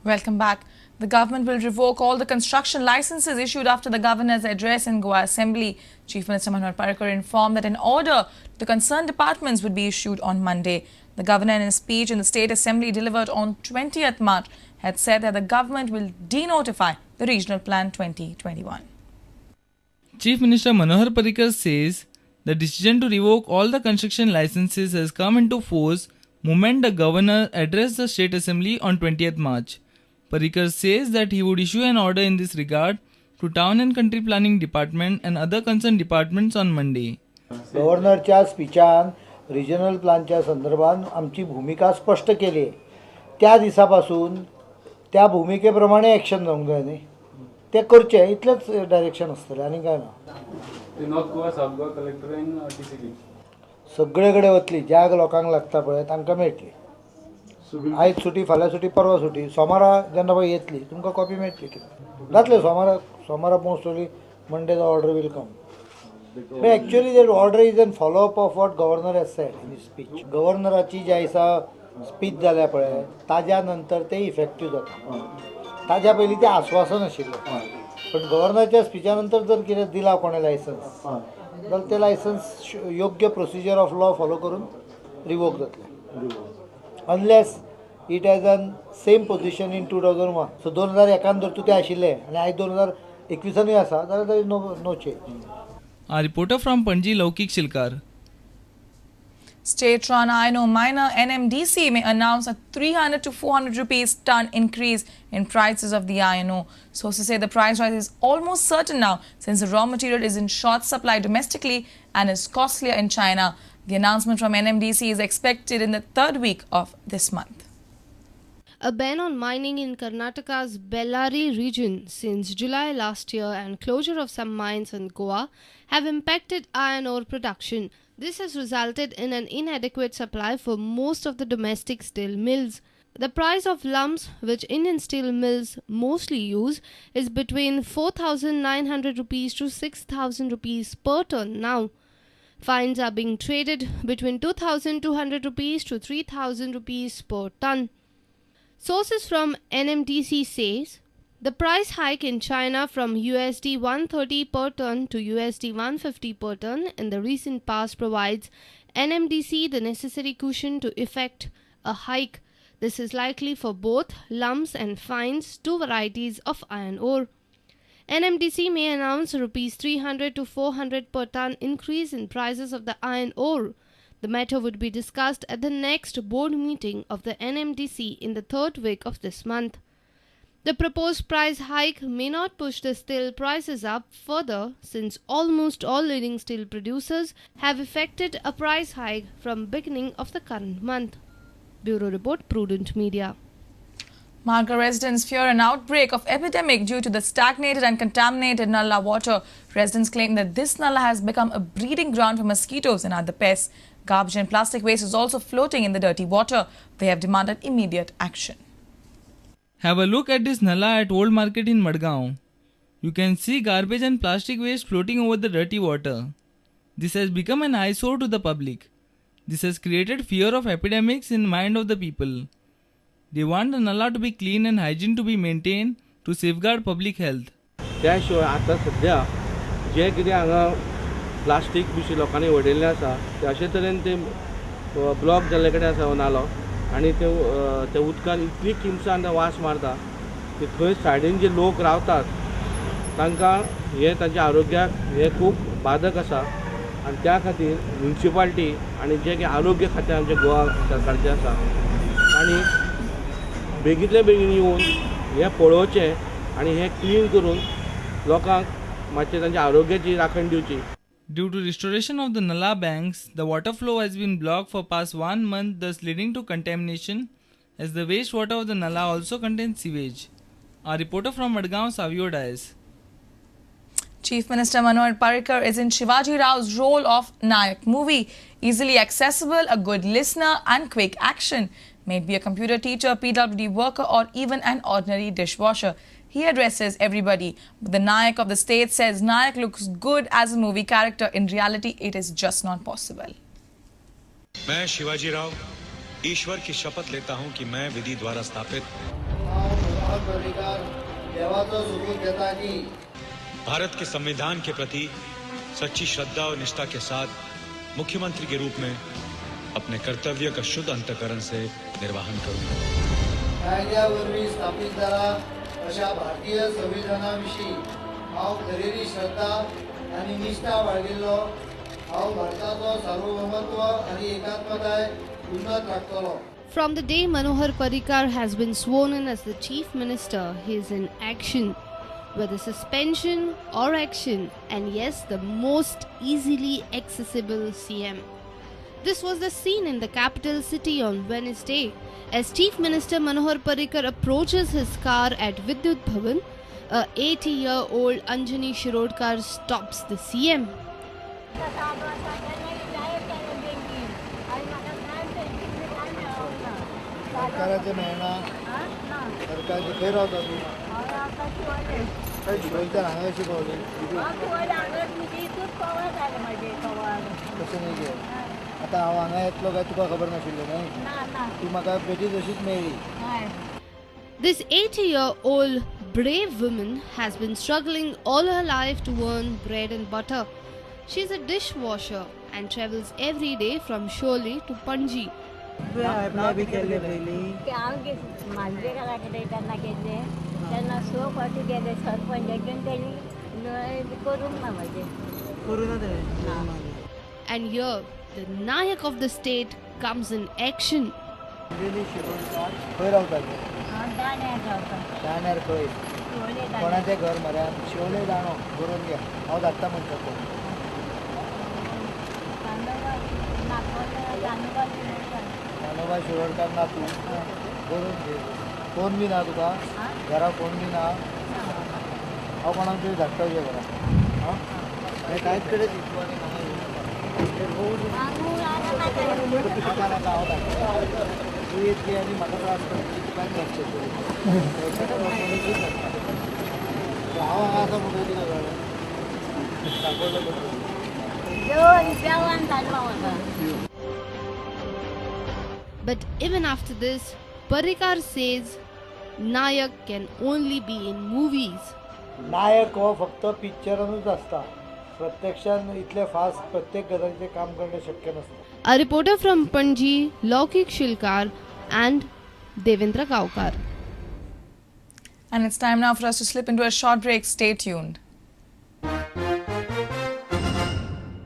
Welcome back. The government will revoke all the construction licenses issued after the governor's address in Goa Assembly. Chief Minister Manohar Parrikar informed that an order to the concerned departments would be issued on Monday. The governor, in his speech in the State Assembly delivered on 20th March, had said that the government will denotify the Regional Plan 2021. Chief Minister Manohar Parrikar says the decision to revoke all the construction licenses has come into force moment the governor addressed the State Assembly on 20th March. Parrikar says that he would issue an order in this regard to Town and Country Planning Department and other concerned departments on Monday. गव्हर्नरच्या स्पीचान regional प्लानच्या संदर्भात आमची भूमिका स्पष्ट केली. त्या दिसापासून त्या भूमिकेप्रमाणे ॲक्शन जावंक जाय न्ही, ते करचें इतलेंच डायरेक्शन आसतलें आनी काय ना. North Goa, south Goa collector and DCP सगळे कडेन वतली, ज्या लोकांक लागता पळय तांकां मेळटली. आयज सुटी, फाल्यां सुटी, परवा सुटी, सोमारा जेन्ना पळय येतली तुमकां कॉपी मेळटली. कितें जातलें सोमारा, सोमारा mostly Monday the order will come. Actually that order is an follow up of what governor has said in his speech. गव्हर्नराची ज्या दिसा स्पीच जाल्या पळय ताज्या नंतर ते इफेक्टीव जाता. ताज्या पयलीं तें आस्वासन आशिल्लें, पण गव्हर्नरच्या स्पिचा नंतर जर कितें दिलां कोणें लायसन्स जाल्यार तें लायसन्स योग्य प्रोसिजर ऑफ लॉ फॉलो करून रिवोक जातलें, unless it has an same position in 2001. So 2001 जर तूं तें आशिल्लें आनी आयज 2021 आसा जाल्यार there is no change. Our reporter from Panji, Laukik Shilkar. State-run iron ore miner NMDC may announce a 300 to 400 rupees ton increase in prices of the iron ore. Sources say the price rise is almost certain now since the raw material is in short supply domestically and is costlier in China. The announcement from NMDC is expected in the third week of this month. A ban on mining in Karnataka's Bellary region since July last year and closure of some mines in Goa have impacted iron ore production. This has resulted in an inadequate supply for most of the domestic steel mills. The price of lumps, which Indian steel mills mostly use, is between 4,900 rupees to 6,000 rupees per ton now. Fines are being traded between 2,200 rupees to 3,000 rupees per ton. Sources from NMDC says the price hike in China from USD 130 per ton to USD 150 per ton in the recent past provides NMDC the necessary cushion to effect a hike. This is likely for both lumps and fines, two varieties of iron ore. NMDC may announce rupees 300 to 400 per ton increase in prices of the iron ore. The matter would be discussed at the next board meeting of the NMDC in the third week of this month. The proposed price hike may not push the steel prices up further since almost all leading steel producers have effected a price hike from beginning of the current month. Bureau Report, Prudent Media. Marga residents fear an outbreak of epidemic due to the stagnated and contaminated Nallah water. Residents claim that this Nallah has become a breeding ground for mosquitoes and other pests. Garbage and plastic waste is also floating in the dirty water. They have demanded immediate action. Have a look at this nallah at Old Market in Madgaon. You can see garbage and plastic waste floating over the dirty water. This has become an eyesore to the public. This has created fear of epidemics in mind of the people. They want the nallah to be clean and hygiene to be maintained to safeguard public health. त्या शिवाय आतां सद्या जे कितें हांगा plastic बिशी लोकांनी उडयल्लें आसा ते अशे तरेन ते ब्लॉक जाल्ले कडेन आसा हो नालो आनी ते त्या उदकान इतली किमसाण वास मारता की थंय सायडीन जे लोक रावतात तांकां हें तांच्या आरोग्याक हें खूब बाधक आसा आनी त्या खातीर म्युनिसिपालिटी आनी जे कितें आरोग्य खातें आमचें गोवा सरकारचें आसा तांणी बेगींतल्या बेगीन येवन हें पळोवचें आनी हें क्लीन करून लोकांक मातशें तांच्या आरोग्याची राखण दिवची. Due to restoration of the nallah banks, the water flow has been blocked for past 1 month, thus leading to contamination, as the wastewater of the nallah also contains sewage. Our reporter from Madgaon, Savio Dias. Chief Minister Manohar Parrikar is in Shivaji Rao's role of Nayak movie. Easily accessible, a good listener and quick action. May it be a computer teacher, PWD worker or even an ordinary dishwasher. He addresses everybody. But the Nayak of the state says Nayak looks good as a movie character. In reality, it is just not possible. मैं शिवाजी राव ईश्वर की शपथ लेता हूं कि मैं विधि द्वारा स्थापित मनोहर पर्रीकर देवाचो सोपूत घेता की भारत के संविधान के प्रति सच्ची श्रद्धा और निष्ठा के साथ मुख्यमंत्री के रूप में अपने कर्तव्य का शुद्ध अंतकरण से निर्वहन करूंगा। कायद्या वरवीं स्थापित जाला अशा भारतीय संविधाना विशीं हांव खरेली श्रद्धा आनी निष्ठा बाळगिल्लो। हांव भारताचो सार्वभौमत्व आनी एकात्मताय उन्नत राखतलो। From the day Manohar Parrikar has been sworn in as the Chief Minister, he is in action. Whether suspension or action, and yes, the most easily accessible CM. This was the scene in the capital city on Wednesday. As Chief Minister Manohar Parrikar approaches his car at Vidyut Bhavan, a 80-year-old Anjani Shirodkar stops the CM. सरकाराचे मेळना, सरकारचे खंय रावता तूं? खंय शिकयता? हांगा शिकवली तशें न्ही गे. आतां हांव हांगा येतलो काय तुका खबर नाशिल्लें न्हय? तूं म्हाका बेगीन अशीच मेळ्ळी. This 80-year-old brave woman has been struggling all her life to earn bread and butter. She is a dishwasher and travels every day from Shirley to Panji. And here, the Nayak of the state comes in action. खंय रावता? दाण्यार खंय? कोणाचें घर मऱ्यान? शिवले दाणो बरोवन घे, हांव धाडटा म्हणटा. दानोबा शिरोडकर ना तूं? बरोवन घे. फोन बी ना तुका? घरा फोन बी ना? हांव कोणाक तरी धाडटा तुज्या घरा. आं, हें कांयच कडेन दिसलो आनी हांगा येवं नाका. नाका, हांव धाडटा. तूं येतली आनी म्हाका त्रास करतली, तुकाय त्रास करतली. हांव हांगा आसा म्हणटकीर तुका कळ्ळें दाखवलें. But even after this, Parrikar says Nayak can only be in movies. Naik हो फक्त पिक्चरानूच आसता, प्रत्यक्षान इतले फास्ट प्रत्येक गजालीचें काम करणे शक्य नासता. A reporter from Panji, Laukik Shilkar and Devendra Gaokar. And it's time now for us to slip into a short break. Stay tuned.